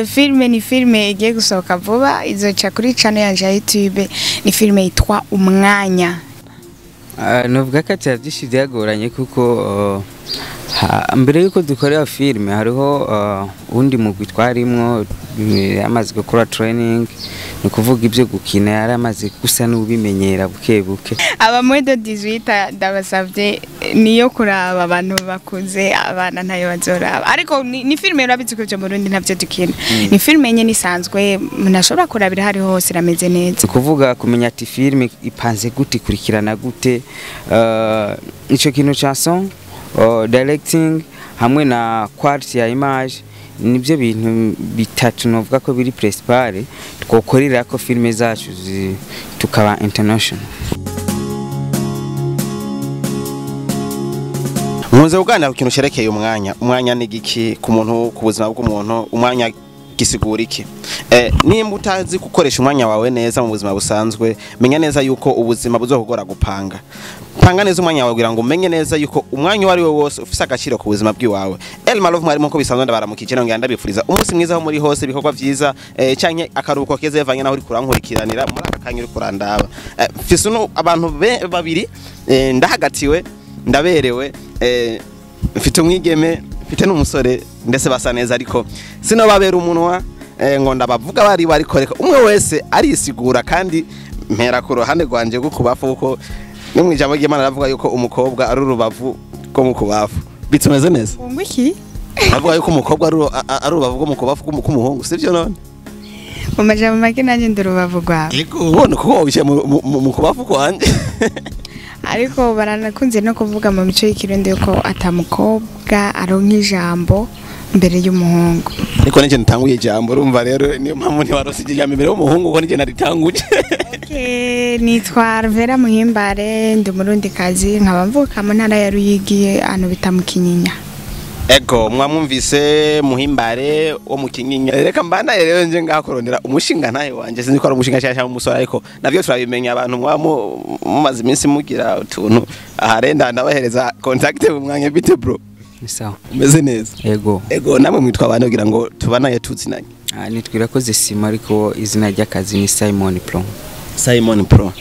Filme ni filme igiye gusohoka vuba, izoca kuri channel yanje ya YouTube. Ni filme yitwa Umwanya. Novuga ko atari byinshi byagoranye kuko mbere yuko dukorera filime hariho uwundi mugwi twarimwo yamaze gukora training, ni ukuvuga ibyo gukina yari amaze gusa n'ubimenyera buke buke. Aba moins de 18 ndabasavye, niyo kuraba abantu bakuze, abana ntayo bazoraba. Ariko ni filme, urabizi ko ivyo mu Burundi ntavyo dukina. Ni filme nyene isanzwe munashobora kurabira hari hose, irameze neza. Ni ukuvuga kumenya ati filime ipanze gute, ikurikirana gute, ico kintu ca son, directing hamwe na quality ya image, nibyo bintu bitatu novuga ko biri principal twokorera ko filime zacu tukaba international. Nkunze kuganira ku kintu cerekeye umwanya. Umwanya ni igiki ku muntu, ku buzima bw'umuntu? Umwanya gisigura iki? Nimba utazi gukoresha umwanya wawe neza mu buzima busanzwe, menya neza yuko ubuzima buzokugora gupanga. Panga neza umwanya wawe kugira ngo umenye neza yuko umwanya uwo ari wo wose ufise agaciro ku buzima bw'iwawe. El Malove mwari nkuko bisanzwe, ndabaramukije, nongera ndabifuriza umunsi mwiza aho muri hose, ibikorwa vyiza canke akaruhuko keza bivanye naho uri kurankurikiranira muri aka kanya uri kurandaba. Mfise uno abantu babiri, ndahagatiwe, ndaberewe, mfite umwigeme, mfite n'umusore, ndetse basa neza, ariko sinobabera umunwa ngo ndabavuga bari bariko, reka umwe wese arisigura. Kandi mpera ku ruhande rwanje rwo kubafu, kuko no mu ijambo ry'Imana aravuga yuko umukobwa ari urubavu rwo mu kubafu. Bitumeze neza. Ngo iki? Avuga yuko umukobwa ari urubavu rwo mu kubafu k'umuhungu, sivyo none? Mu majambo make, nanjye ndi urubavu rwawe. Yego, ubona kuko wicaye mu kubafu kwanje. Ariko baranakunze no kuvuga mu mico y'ikirundi yuko atamukobwa aronka ijambo mbere y'umuhungu. Ariko nije ntanguye ijambo, urumva rero niyo mpamvu ntiwarose ijambo imbere y'umuhungu, kuko nije naritanguje. Okay, nitwa Vera Muhimbare, ndi umurundikazi, nkaba mvuka mu ntara ya Ruyigi, ahantu bita mu Kinyinya. Ego, mwamwumvise, Muhimbare wo mu Kinyinya. Reka mbanaye rero nje ngaha kurondera umushinga ntaye wanje. Sinzi ko ari umushinga cyangwa umusore, ariko navyo turabimenya. Abantu mwa mumaze iminsi mugira utuntu aha renda, ndabahereza contact mu mwanya. Bite bro? Ni sawa. Umeze neza? Ego. Ego, namwe mwitwa abantu kugira ngo tubanaye tuzinanye? Nitwa Irakoze Sima, ariko izina ry'akazi ni Simon Pro. Simon Pro.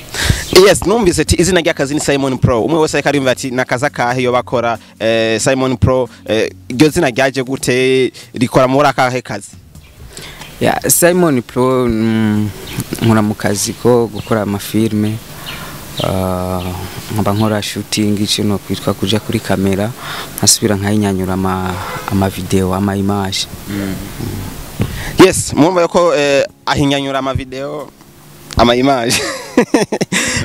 Yes, numvise ati izina ry'akazi ni Simon Pro. Umwe wese ariko arumva ati nakaza kahe yo bakora, Simon Pro, iryo zina ryaje gute, rikora muri akahe kazi? Ya, Simon Pro, nkora mu kazi ko gukora amafilme, nkaba nkora shooting, ico no kwitwa kuja kuri kamera nkasubira nkayinyanyura ama video, ama image. Yes, murumva yuko ahinyanyura ama video, ama image.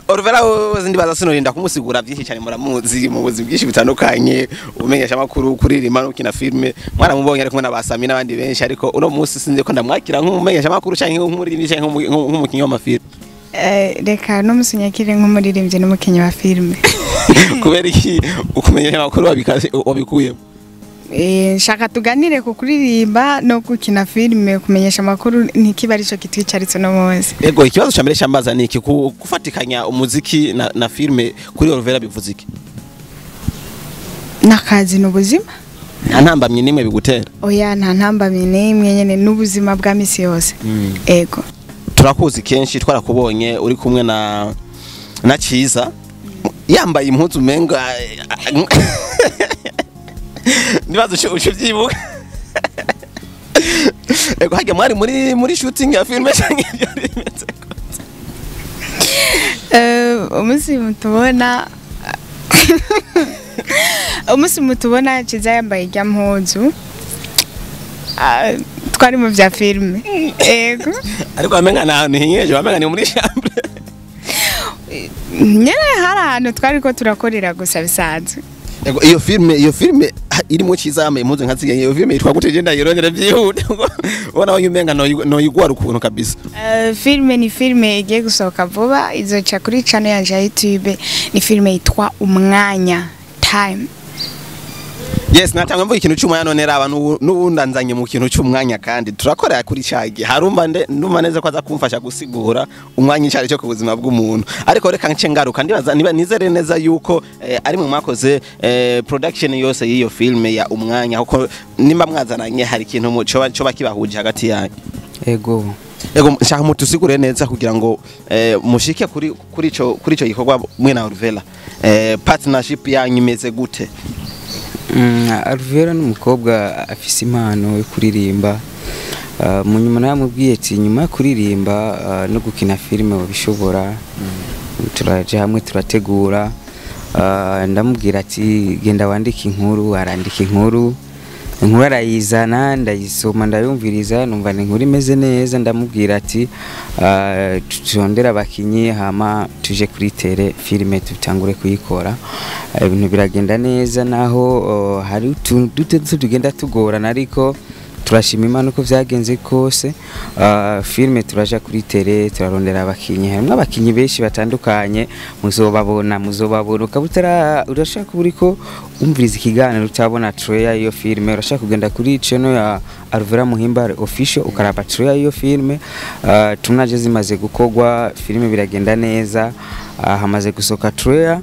Orvera ndibaza sinorinda kumusigura byinshi cyane, muramuzi mu buzi bwinshi butandukanye, umenyesha amakuru, kuririmba no gukina filme. Mwaramubonye ari kumwe n'abasami n'abandi benshi, ariko uno munsi sinzi ko ndamwakira nk'umumenyesha amakuru canke nk'umuririmbyi canke nk'umukinyi w'amafilme. Reka no musinyakire nk'umuririmbyi n'umukinyi wa filme. Kubera iki ukumenyesha amakuru wabikuyemo? Nshaka tuganire ku kuririmba no gukina filime, kumenyesha amakuru ntikiba arico kitwicaritse no munsi. Ego, ikibazo ca mbere cyambaza ni iki: gufatikanya umuziki na filme kuri Orvera bivuze iki? N'akazi n'ubuzima. Nta ntambamyi nimwe bigutera? Oya, nta ntambamyi n'imwe nyene, n'ubuzima bwa misi yose. Ego. Turakuzi kenshi, twarakubonye uri kumwe na Ciza yambaye impuzu umenga, nibaza uco uvyibuka. Ego, harya mwari muri shooting ya filme canke byari bimeze gute? Umunsi mutubona Ciza yambaye irya mpuzu, twari mu vya filime. Ego. Ariko wamenga ni ahantu hinyeje, wamenga ni muri chambre. Nyene hari ahantu twari ko turakorera gusa bisanzwe. Ego, iyo filme irimo Ciza yambaye impuzu nka ziriya, iyo filme yitwa gute? Je ndayirondera byihuta, ubona aho umenga noyigwara ukuntu kabisa. Filme ni filme igiye gusohoka vuba, izoca kuri channel yanje ya YouTube. Ni filme yitwa Umwanya, Time. Yes, natangwe mvuga ikintu cy'umwanya, none raba n'ubundi anzanye mu kintu cy'umwanya, kandi turakorera kuri cagi harumva nde ndumva neza ko aza kumfasha gusigura umwanya icari cyo ku buzima bw'umuntu. Ariko reka nce ngaruka, ndibaza niba nizere neza yuko ari mu mwakoze production yose y'iyo filme ya Umwanya, kuko nimba mwazananye hari ikintu coba kibahuje hagati yanyu. Ego. Ego, nshaka mutusigure neza kugira ngo mushike kuri ico gikorwa mwe na Orvella. Partnership yanyu imeze gute? Alvera ni umukobwa afise impano yo kuririmba. Mu nyuma naramubwiye ati nyuma yo kuririmba no gukina filime wabishobora. Turaja hamwe turategura. Ndamubwira ati genda wandike inkuru, arandika inkuru. Inkuru arayizana, ndayisoma, ndayumviriza, numva ni inkuru imeze neza. Ndamubwira ati turondere abakinyi, hama tuje kuri terrain, filime tutangure kuyikora. Ibintu biragenda neza, naho hari utuntu duto duto tugenda tugorana, ariko turashima Imana uko vyagenze kose. Filime turaja kuri terrain, turarondera abakinyi, harimwo abakinyi benshi batandukanye, muzobabona. Ukaba utara urashaka kuba uriko umviriza ikiganiro utabona trailer y'iyo filime, urashaka kugenda kuri channel ya Alvera Muhimbare Official ukaraba trailer y'iyo filime. Tunaje zimaze gukorwa, filime biragenda neza. Hamaze gusoka trailer,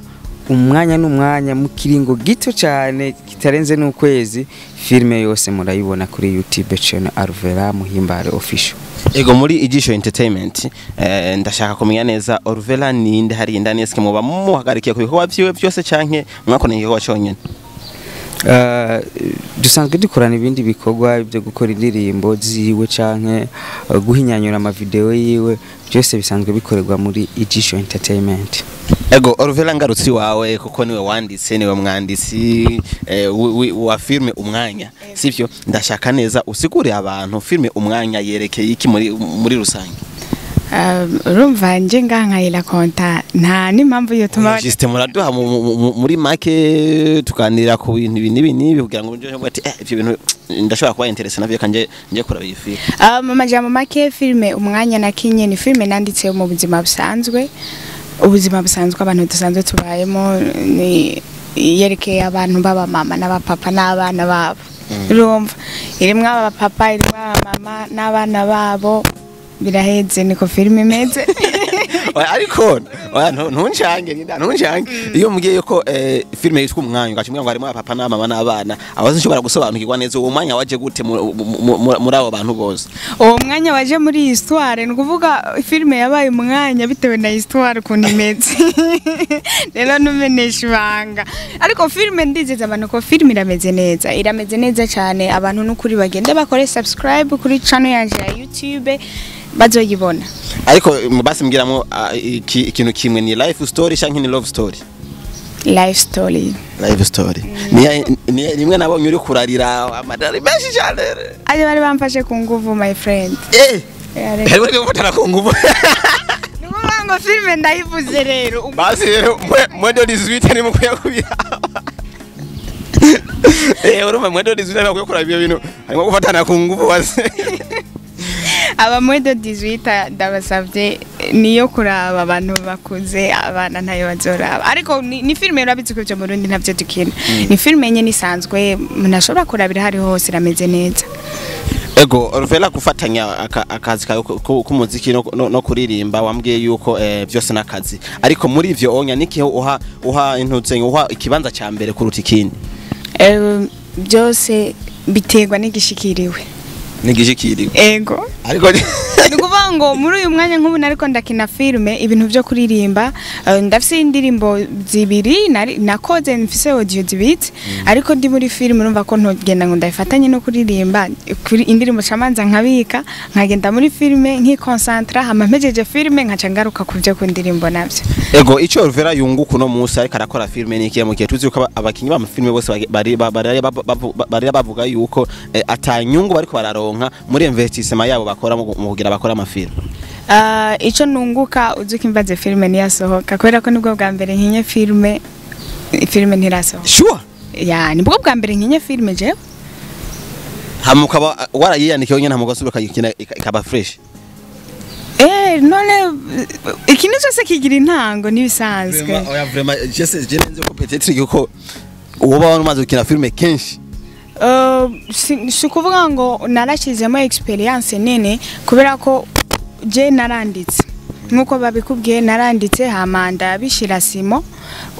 umwanya n'umwanya, mu kiringo gito cyane kitarenze n'ukwezi, filime yose murayibona kuri YouTube channel Alvera Muhimbare Official. Ego, muri Ijisho Entertainment, ndashaka kumenya neza Orvella ninde hari indani. Eske muba muhagarikiye ku bikorwa vyiwe byose canke mwakoranye igikorwa conyene? Dusanzwe dukorana ibindi bikorwa byo gukora indirimbo ziwe canke guhinyanyura amavideo yiwe, byose bisanzwe bikorerwa muri Ijisho Entertainment. Ego, Orvella, ngarutsi wawe kuko niwe wanditse, niwe mwanditsi wa filme Umwanya, sivyo? Ndashaka neza usigure abantu filme Umwanya yerekeye iki muri rusange. Urumva nje ngaha nkayira konta nta n'impamvu yotuma. Juste muraduha muri make, tuganira ku bintu ibi n'ibi n'ibi kugira ngo nje ati ivyo bintu ndashobora kuba intéressé navyo kanje nje kuraba iyi filme. Mu majambo make, filme Umwanya nakinye ni filme nanditse mu buzima busanzwe, ubuzima busanzwe abantu dusanzwe tubayemo. Ni yerekeye abantu b'abamama n'abapapa n'abana babo. Urumva irimwo abapapa, irimwo abamama n'abana babo, biraheze, niko filme imeze. Oya, ariko oya, ntuncange ninda ntuncange. Iyo mbwiye ko filme yitwa Umwanya, ugaca ngo harimo abapapa n'abamama n'abana, abazi nshobora gusobanukirwa neza uwo mwanya waje gute muri abo bantu bose? Uwo mwanya waje muri iyi histoire, ni ukuvuga filime yabaye umwanya bitewe na histoire ukuntu imeze. Rero ntumenesha ibanga, ariko filime ndizeza abantu ko filime irameze neza, irameze neza cyane. Abantu n'ukuri bagende bakore subscribe kuri channel yanje ya YouTube, bazoyibona. Ariko basi mbwiramo ikintu kimwe: ni life story canke ni love story? Life story. Life story. Ni rimwe nabonye uri kurarira amadari menshi cyane. Aje bari bamfashe ku nguvu, my friend. Reka. Hari bari gufatana ku nguvu? Ni ukuvuga ngo filime ndayivuze rero. Basi rero moins de 18 ni mukwiye kubiraba. Urumva moins de 18 bakwiye kuraba ibyo bintu harimo gufatana ku nguvu basi. Aba moins de 18 ndabasabye, niyo kuraba abantu bakuze, abana ntayo bazoraba. Ariko ni filime, urabizi ko ibyo mu Burundi ntavyo dukina, ni filime nyene isanzwe umuntu ashobora kurabira hari hose, irameze neza. Ego, Orvella, gufatanya akazi kawe k'umuziki no kuririmba, wambwiye yuko byose n'akazi, ariko muri ivyo onya nikiho uha intutse, uha ikibanza ca mbere kuruta ikindi? Byose biterwa n'igishikiriwe. N'igishikiriwe? Ego. Ariko ni ukuvuga ngo muri uyu mwanya nk'ubu nariko ndakina filime, ibintu byo kuririmba, ndafise indirimbo zibiri nakoze, mfise audio zibiri, ariko ndi muri filime, urumva ko ntogenda ngo ndabifatanye no kuririmba. Kuri indirimbo camanza nkabika, nkagenda muri filime nkikonsantra, hama mpejeje filime nkaca ngaruka ku byo ku ndirimbo navyo. Ego, ico Orvella yunguka uno munsi ariko arakora filime ni ikihe, mu gihe tuzi yuko abakinyi b'amafilime bose bari bavuga yuko atanyungu bariko bararonka muri investissement yabo bakora mu kugira bakora amafilime? Ico nunguka uzuka imbaze filime niyasohoka, kubera ko nibwo bwa mbere nkinye filime, filime ntirasohoka. Sure? Ya, nibwo bwa mbere nkinye filime jewe. Hama ukaba warayiyandikiye nyene, hama ugasubira ukayikina ikaba fresh? None ikintu cyose kigira intango, nibisanzwe. Oya, vraiment, je sais, je nenze ko peut-être yuko Uba umaze gukina filme kenshi? Si ukuvuga ngo narashyizemo experience nini, kubera ko je naranditse nk'uko babikubwiye, naranditse hama ndabishira Simo,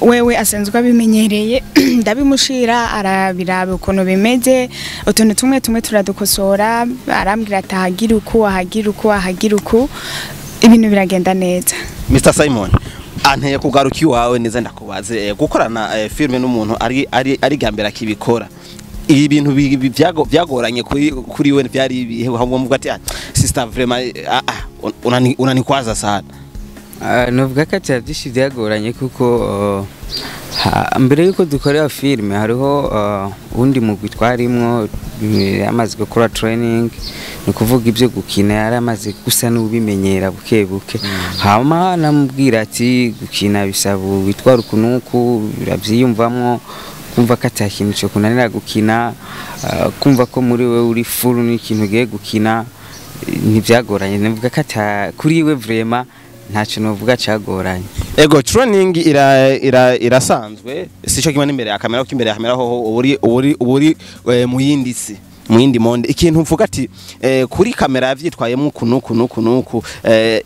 wewe asanzwe abimenyereye, ndabimushira arabiraba ukuntu bimeze, utuntu tumwe tumwe turadukosora, arambwira ati ahagira uku, ahagira uku, ahagira uku, ibintu biragenda neza. Mr Simon, anteye kugaruka iwawe neza ndakubaze, gukorana filme n'umuntu ari gambera akibikora, ibi bintu byagoranye kuri we byari ibihe? Aho muvuga ati: "Ah, sister, vraiment, ah, unanikwaza sana." Novuga ko atari byinshi byagoranye, kuko mbere yuko dukorera filime hariho uwundi mugwi twarimwo, yamaze gukora training, ni ukuvuga ibyo gukina yari amaze gusa n'ubimenyera buke buke. Hama namubwira ati gukina bisaba witwara uku n'uku, birabyiyumvamwo, kumva ko ata kintu cyo kunanira gukina, kumva ko muri we uri full n'ikintu ugiye gukina. Ntibyagoranye, nivuga ko ata kuri we vraiment ntacyo novuga cagoranye. Ego, training ira ira irasanzwe, sico kimwe n'imbere ya kamera, kuko imbere ya kamera hoho uburi mu yindi si, mu yindi monde. Ikintu mvuga ati kuri kamera yavyitwayemo uku nuku nuku nuku,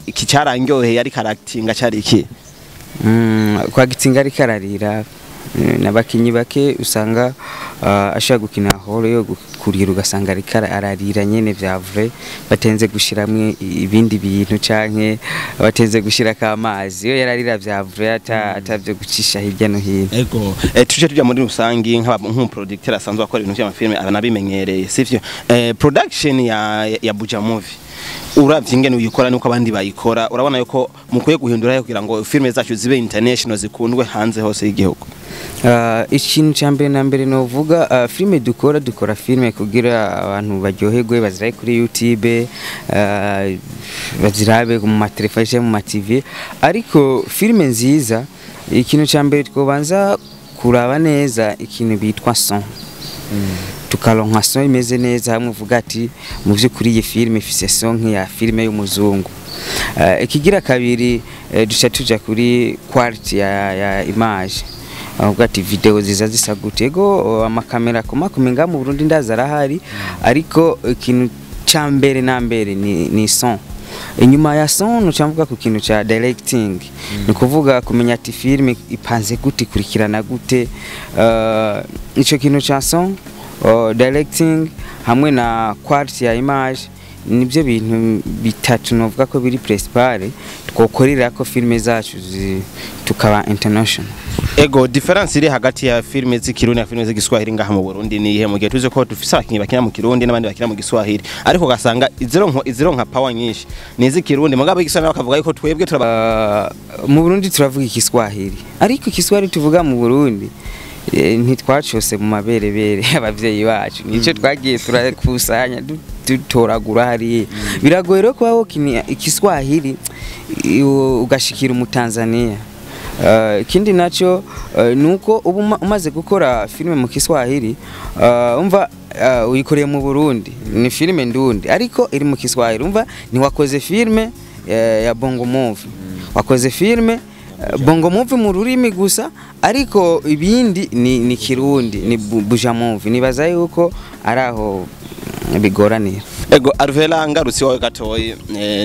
iki carangyoheye ari charactinga, cari iki? Kwa gitsinga ariko ararira, n'abakinyi bake usanga ashaka gukina rôle yo kurira, ugasanga ariko ararira nyene vya vrai, batenze gushiramwe ibindi bintu canke batenze gushirako amazi, iyo yararira vya vrai atavyo gucisha hirya no hino. Ego, tuje tuja muri rusangi, nk'umuproducteur asanzwe akora ibintu by'amafilme abanabimenyereye, sivyo? Production ya Buja Movie, uravye ingene uyikora nuko abandi bayikora, urabona yuko mukwiye guhindura kugira ngo filme zacu zibe international, zikundwe hanze hose y'igihugu? Ikintu cya mbere na mbere novuga, filime dukora filime kugira abantu baryoherwe, bazirabe kuri YouTube, bazirabe mu matelefone cyangwa mu ma TV. Ariko filime nziza, ikintu cya mbere twobanza kuraba neza ikintu bitwa son, tukaronka son imeze neza, hamwe uvuga ati mu by'ukuri iyi filime ifise son nk'iya filime y'umuzungu. Ikigira kabiri, duca tuja kuri quality ya image, avuga ati video ziza zisa gute. Ego, amakamera komakome ngaha mu Burundi ndaza arahari, ariko ikintu ca mbere na mbere ni son. Inyuma ya son nuca mvuga ku kintu ca directing, ni kuvuga kumenya ati filime ipanze gute, ikurikirana gute. Ico kintu ca son, directing hamwe na quality ya image nibyo bintu bitatu novuga ko biri principal twokorera ko filime zacu tukaba international. Ego, difference iri hagati ya filime z'ikirundi na filime z'igiswahili ngaha mu Burundi ni ihe, mu gihe tuzi ko dufise abakinyi bakina mu Kirundi n'abandi bakina mu Giswahili, ariko ugasanga izironka power nyinshi ni iz'ikirundi, mugabo igiswahili bakavuga yuko twebwe turaba Mu Burundi turavuga Igiswahili, ariko Igiswahili tuvuga mu Burundi ntitwacose mu maberebere y'abavyeyi bacu, nico twagiye turakusanya dutoragura hariya. Biragoye rero kuba wokina Igiswahili ugashikira Umutanzania. Ikindi naco nuko ubu umaze gukora filime mu Kiswahili, umva uyikoreye mu Burundi, ni filime ndundi ariko iri mu Kiswahili, umva ntiwakoze filime ya Bongo Movie, wakoze filime Bongo Movie mu rurimi gusa, ariko ibindi ni Kirundi, ni Buja Movie. Nibaza yuko ari aho bigoranira. Ego, Arvela, ngarutse wawe gatoyi,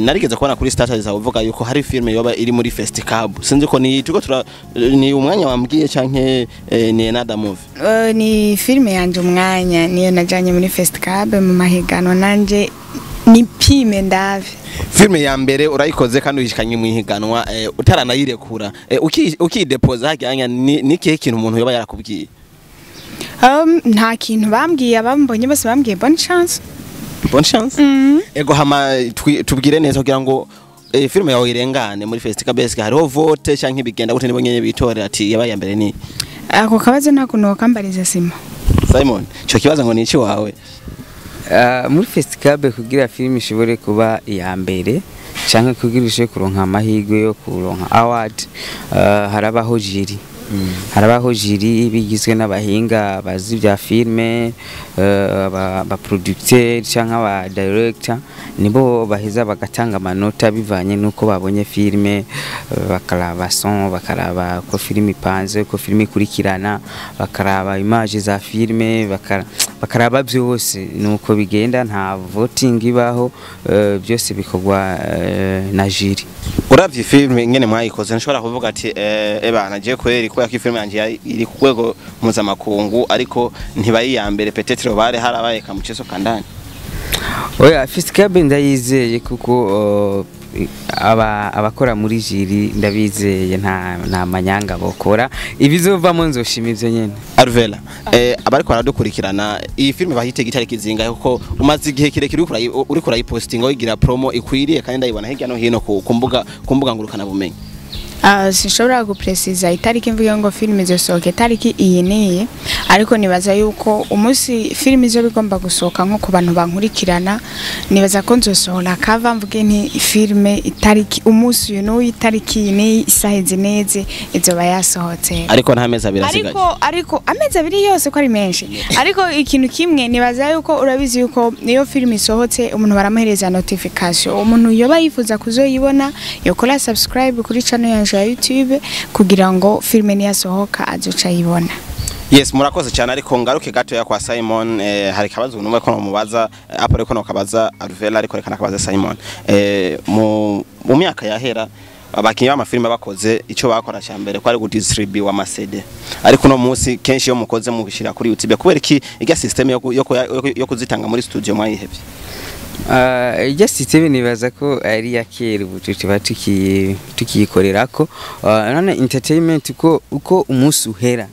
narigeze kubona kuri status zawe uvuga yuko hari filme yoba iri muri Festicab, sinzi ko ni tuko tura ni umwanya wambwiye canke ni another movie? Ni filime yanje Umwanya, niyo najanye muri Festicab mu mahiganwa, nanje nipime ndave. Filme ya mbere urayikoze kandi uyishikanye mu ihiganwa, utaranayirekura, ukidepoza hajyanya, ni kihe kintu umuntu yoba yarakubwiye? Nta kintu bambwiye, abambonye bose bambwiye bonne chance. Bonne chance. Ego, hama tubwire neza kugira ngo filme yawe irengane muri Festicab, eske hariho vote canke bigenda gute, nibo nyene bitorera ati yabaye ya mbere ni? Ako kabazo nta kuntu wakambariza Sima. Simon, ico kibazo ngo ni iki wawe? Muri Festicab, kugira filime ishobore kuba iya mbere canke kugira ishobore kuronka amahirwe yo kuronka award, harabaho jury. Harabaho jury bigizwe n'abahinga bazi bya filme, aba producteur canke aba director, nibo baheza bagatanga amanota bivanye nuko babonye filme, bakaraba son, bakaraba ko filme ipanze, ko filme ikurikirana, bakaraba image za filme, bakaraba byose. Nuko bigenda, nta voting ibaho, byose bikorwa na jury. Uravye filme ingene mwayikoze, nshobora kuvuga ati ebana je kweri kubera ko filme yanje iri ku rwego mpuzamakungu, ariko ntibayi ya mbere, peut-être bare harabaye kamuchezo kandani? Oya, Festicab ndayizeye kuko aba abakora muri jury ndabizeye, nta manyanga bokora. Ibizovamo nzoshima ivyo nyene. Arvela, abariko baradukurikirana, iyi filme bahitega itariki zingahe? Kuko umaze igihe kirekire uriko urayipostinga, wigira promo ikwiriye, kandi ndayibona hirya no hino ku mbuga ngurukana bumenyi. Sinshobora gupresiza itariki mvuge ngo filime izosohoka itariki iyi n'iyi, ariko nibaza yuko umunsi filime izo bigomba gusohoka, nko ku bantu bankurikirana, nibaza ko nzosohora kava mvuge nti filime itariki, umunsi uyu n'uyu, itariki iyi n'iyi, isaha izi n'izi izoba yasohotse. Ariko nta mezi 2 asigaye. Ariko amezi 2 yose ko ari menshi, ariko ikintu kimwe nibaza yuko urabizi yuko niyo filime isohotse umuntu baramuhereza notification. Umuntu yoba yifuza kuzoyibona yokora subscribe kuri channel yanje ya YouTube kugira ngo filime niyasohoka azoca ayibona. Yes, murakoze cyane, ariko ngaruke gato kwa Simon. Hari kabazo numva ko mubaza apo, ariko no kabaza Arvela, ariko reka nakabaza Simon. Mu myaka yahera abakinyi b'amafilime bakoze, icyo bakora cya mbere ko ari gudistribute ama CD, ariko no munsi kenshi iyo mukoze mubishira kuri YouTube. Kubera iki irya system yo kuzitanga muri studio mwayihevye? Irya system nibaza ko ari iya kera, ubu tuba tukiyikorerako. None entertainment uko umunsi uhera,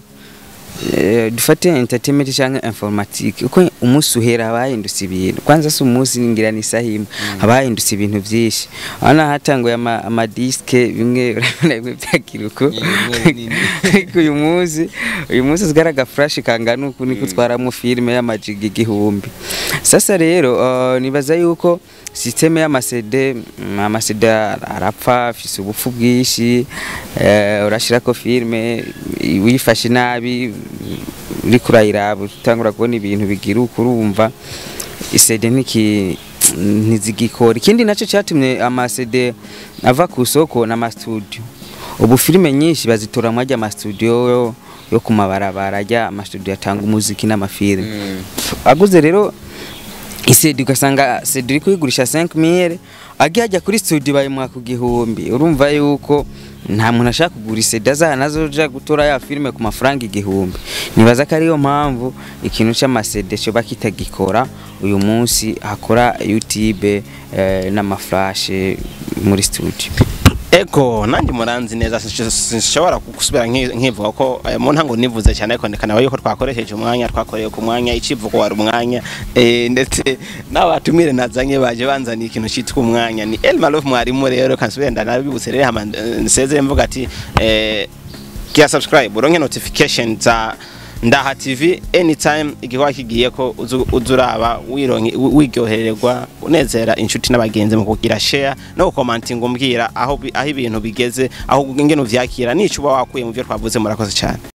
dufate entertainment canke informatique, uko umunsi uhera habahindutse ibintu. Kwanza si umunsi, ngira ni isaha imwe, haba hahindutse ibintu vyinshi. Urabona hatanguye amadisque bimwe, urabona bimwe vyagira uko, ariko uyu munsi usigara aga flash kangana uku niko utwaramwo filime y'amajiga 1000. Sasa rero nibaza yuko système y'ama CD, ama CD arapfa, afise ubupfu bwinshi. Urashirako filime, wifashe nabi uriko urayiraba utangura kubona ibintu bigira uko, urumva iCD ntizigikora. Ikindi naco catumye ama CD ava ku soko n'ama studio. Ubu filime nyinshi bazitora mwajya ama studio yo ku mabarabara, ajya ama studio atanga umuziki n'amafilime. Aguze rero iCD, ugasanga CD uri kuyigurisha 5000, agiye ajya kuri studio bayimuha ku 1000. Urumva yuko nta muntu ashaka kugura iCD azaha nazoja gutora ya filime ku mafaranga 1000. Nibaza ko ariyo mpamvu ikintu c'ama CD cyo bakitagikora uyu munsi, hakora YouTube n'ama flash muri studio. Ego, nanjye muranzi neza, sinshobora gusubira nkivuga ko mu ntango nivuze cyane, ariko ndekana yuko twakoresheje umwanya, twakoreye ku mwanya, icivugo wari umwanya, ndetse n'abatumire nazanye baje banzaniye ikintu cyitwa umwanya. Ni Elma Love mwarimu. Rero kansubira ndanabibutse rero, hama nsezere mvuga ati kia subscribe uronke notification za Ndaha TV anytime igikorwa kigiye ko uzuraba wironke, wiryohererwa, unezera inshuti n'abagenzi mu kugira share no gukomantinga, umbwira aho ibintu bigeze, aho ingene uvyakira n'ico uba wakuye mu byo twavuze. Murakoze cyane.